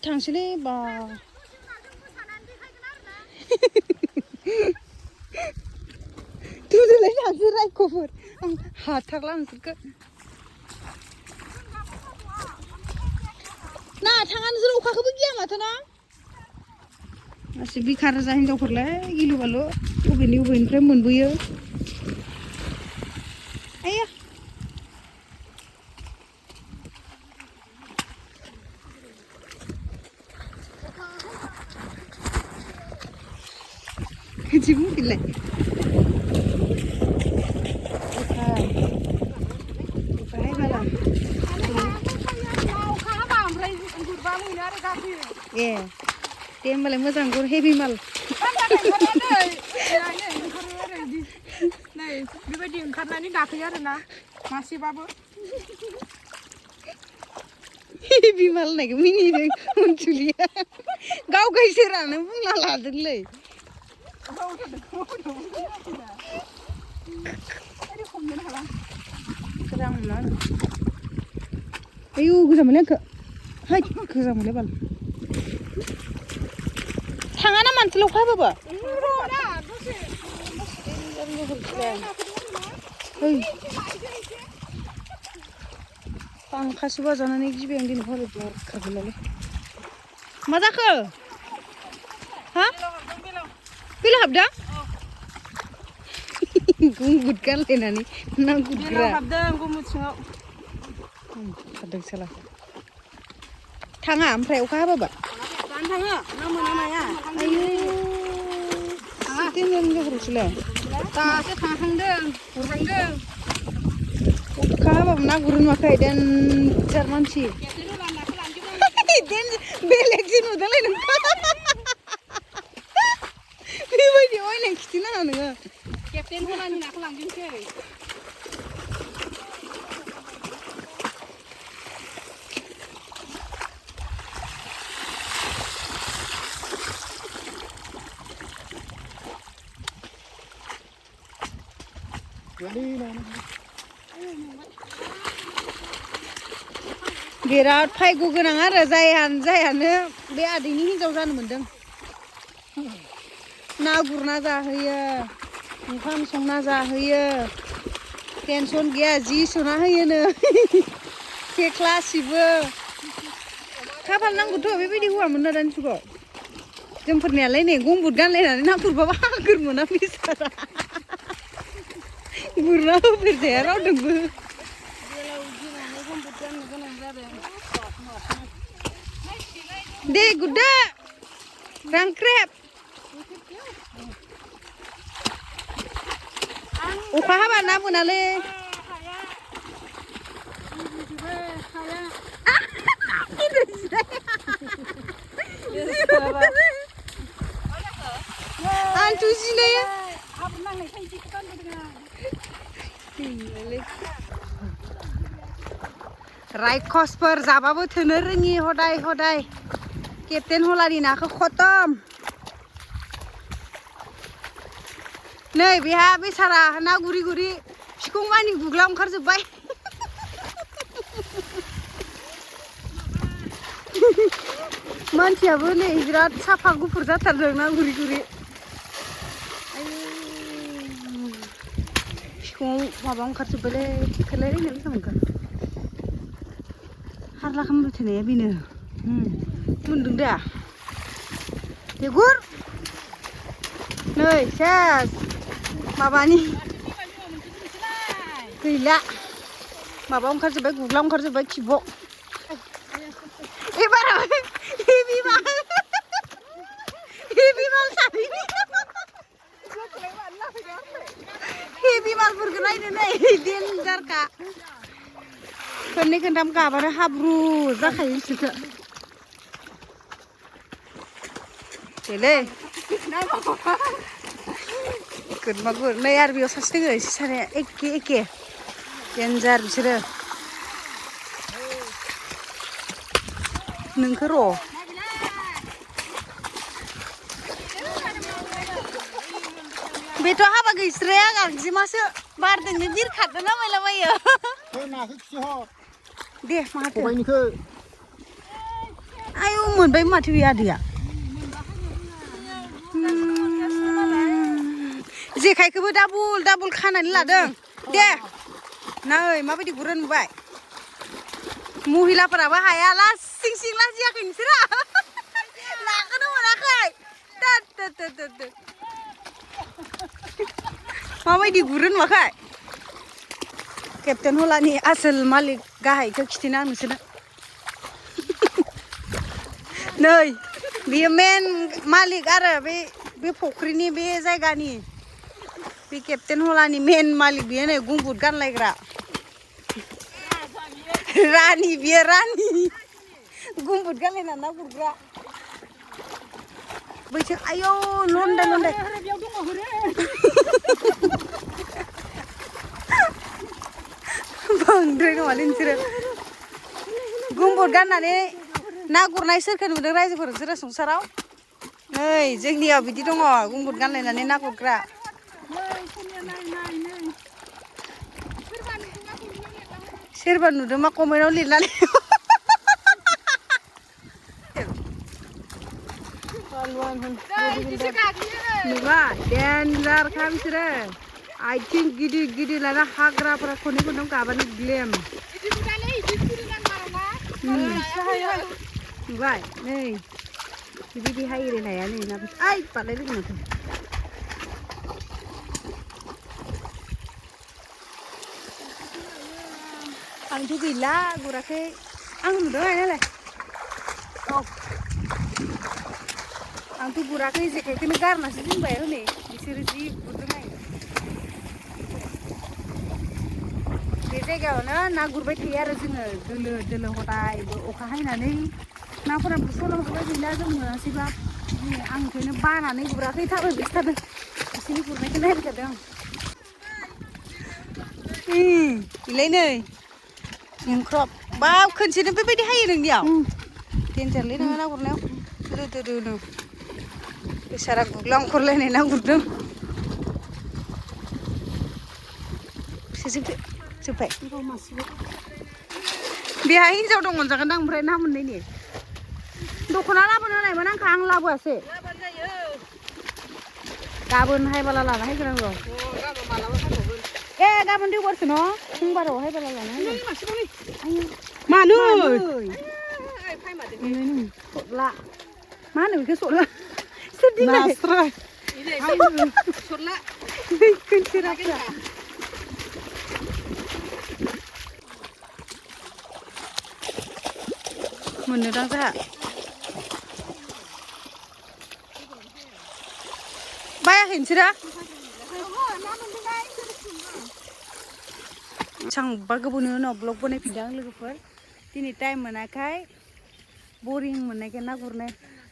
थांसैलै बा तुझोलाय थांसै रायख'फोर आं हाथारला नोंसोरखौ ना थाङा नोंसोर अखाखौबो गिया माथो ना गासै बिखार जा हिनजावफोरलाय गिलु बालु बबेनिफ्राय मोनबोयो आया kecil mungkin lah. Bukai malam. Dia malah macam gur heavy mal. Nah, berbeda karena ini dah kejar na, masih babu. Heavy mal nak mini deh, munculia. Kau kaiseran, pun lala dulu. Kerang mana? Ayo, kita mana ke? Hai, kita mana bal? Tangan mana mantel kau apa? Hei, pangkas buat jangan nih jibi yang di luar itu kerja. Masa ke? Hah? Pilih habda? Gunggut kan lena nih, nanggut gerak. Pilih habda, gunggut sengau. Kadang salah. Tanga, amprai uka apa ba? Tanga, nama ya. Ayo, siapa yang ngurus le? Tak, saya tangdeng, urangdeng. Uka apa? Nak gurun makai dan Jerman sih. Dan belek sih nuda le nung. Di oi neng kitina nunga. Kapten hola ni nak lanjut ke? Birat faigu गोनां आरो जायानो बे आदैनि हिनजाव जानो मोनदों ना गुरना जाहोयो ओंखाम संना जाहोयो टेनसन गैया जि सुना होयोनो थेख्ला सिबो खाफाल नांगौथ' बेबायदि हौवामोन ना दानि जुगाव जोंफोरनियालाय नै गंबुट गानलायनानै ना गुरबाबा हागोर मोना बिसारा गुरना होफेरजाया रावदोंबो deh guda rangkrep uka haba na bunale antu sini ya रायखसफोर जाबाबो थोनो रोङि हदाय हदाय केप्टेन हलानि नाखौ खतम नै बेहा बेसारा ना गुरि गुरि फिखं मानि गुग्ला ओंखारजोब्बाय मानसियाबो नै बिराद साफा गुफुर जाथारदों ना गुरि गुरि फिखं माबा ओंखारजोब्बायलै थिखोलाय रोंनो मोनगोन harla kamu bercanda ya bina, mendung dah, tegur, nih ses, maba nih, gila, maba ongkar sebaik gugla ongkar sebaik cibok, barang, ibi mal sabi nih, ibi mal bergerak ini, dia ntar kak. Kene kendam kabar habru zakai situ. Cile. Kud magur. Nah yar biasa setengah sih sana eke. Janjar bicara. Nengkero. Betul apa guys? Rea kan sih masuk bar dengan jir kata nama lama ya. Nah, sih Deh, mana tu? Pokoknya ni ke. आयौ मोनबाय माथो बे आदैया जेखाइखौबो double खानानै लादों दे नै माबायदि गुरो नुबाय महिलाफोराबो हाया लासिं सिं लाजियाखै नोंसोरो नाखौनो मोनाखै माबायदि गुरो नुवाखै केप्टेन हलानि आसोल मालिक गाहायखौ खिथिना नोंसोरनो नै बेयो मेन मालिक आरो बे फुख्रिनि बे जायगानि बे केप्टेन हलानि मेन मालिक बेयो नै गुंगुद गानलायग्रा रानि बियो रानि गुंगुद गानलायना ना गुरग्रा बैसो आयौ लन्दाय बांद्राय नङालै नोंसोरो गुंगुद गाननानै ना गुरनाय सोरखौ नुदों रायजोफोर नोंसोरो संसाराव नै जोंनियाव बिदि दङ गुंगुद गानलायनानै ना गुरग्रा सोरबा नुदों मा कमेन्टआव लिरनानै नुबा देन्जारखा बिसोरो आथिं गिदिर गिदिर लाना हाग्राफोरा खननै खनथाम गाबानो ग्लेम नुबाय नै बिदि हायो नाया नै ना ओइ बारलाय लोगो माथो आंथ' गैला गुराखै आं नुदों नालाय औ आंथ' गुराखै जेखाइखौनो गारनासो दोनबाय हनै बिसोरो जि गुरदों बे जायगायावनो ना गुरबाय थायो आरो जोङो दोलो हदायबो अखा हायनानै नाफोरा बुस'लांजोबबाय गैला जों मोनासैबा आं ओंखायनो बानानै गुराखै थाबायबायसो थादों बिसोरनि गुरनायखौ नायबाय थादों इलाय नै एंख्रब बा खनसेनो बेबायदि हायो नोंनियाव देन्जारलै नोङो ना गुरनायाव दोनो बेसारा गुग्लांखरलायनाय ना गुरदों जोब्बाय बेहा हिन्जाव दं मोनजागोन दां ओमफ्राय ना मोननायनि दख'ना लाबोनो होनायमोन आंखौ आं लाबोआसै गाबोन हायबाला लाना हायगोन आं र' ए गाबोन देवबारसो न' समबाराव हायबाला लाना हायगोन मानो सदला मा होनो बेखौ सदला सोर दिनाय सदला खोनसेराफ्रा मोननोदां जोंहा बायाखै नोंसोरो बेसेबांबा गोबावनि उनाव ब्लग बानायफिनदों आं लोगोफोर दिनै टाइम मोनाखै बरिं मोननायखाय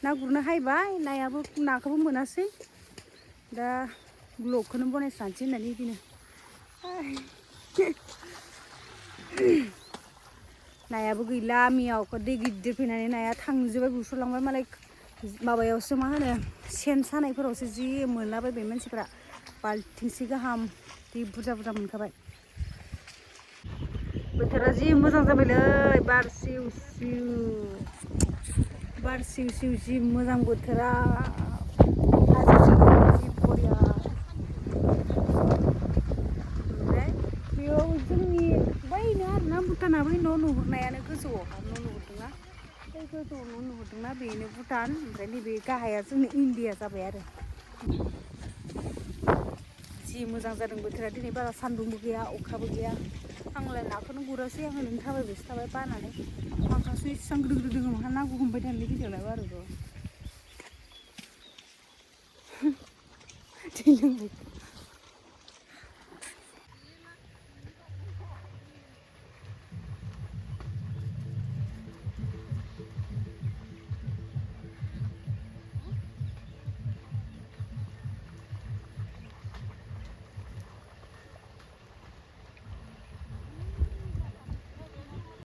ना गुरनो हायबाय नाखौबो मोनासै दा ब्लगखौनो बनायस्रानोसै होननानै बिदिनो नायाबो गैला मियाव दै गिदिर फैनानै नाया थांजोब्बाय बुस'लांबाय मालाय माबायावसो मा होनो सेन सानायफोरावसो जि मोनलाबायबाय मानसिफ्रा बाल्थिंसे गाहाम जि बुरजा मोनखाबाय बोथोरा जि मोजां जाबायलै बार सिउ सिउ जि मोजां बोथोरा जि बरिया ओमफ्राय बेयाव जोंनि बैनो आरोना भुटाना बै न' नुहुरनायानो गोजौआव न' नुहुरदोंना बै गोजौआव न' नुहुरदोंना बेनो भुटान ओमफ्राय नैबे गाहाया जोंनि इण्डिया जाबाय आरो जि मोजां जादों बोथोरा दिनै बारा सान्दुंबो गैया अखाबो गैया आंलाय नाखौनो गुरासै आं ओरैनो थाबायबायसो थाबाय बानानै माखासे इसेबां गिदिर दङ माहा ना हमबाय थानायनि गिदिरलाय बारु दै लोंबाय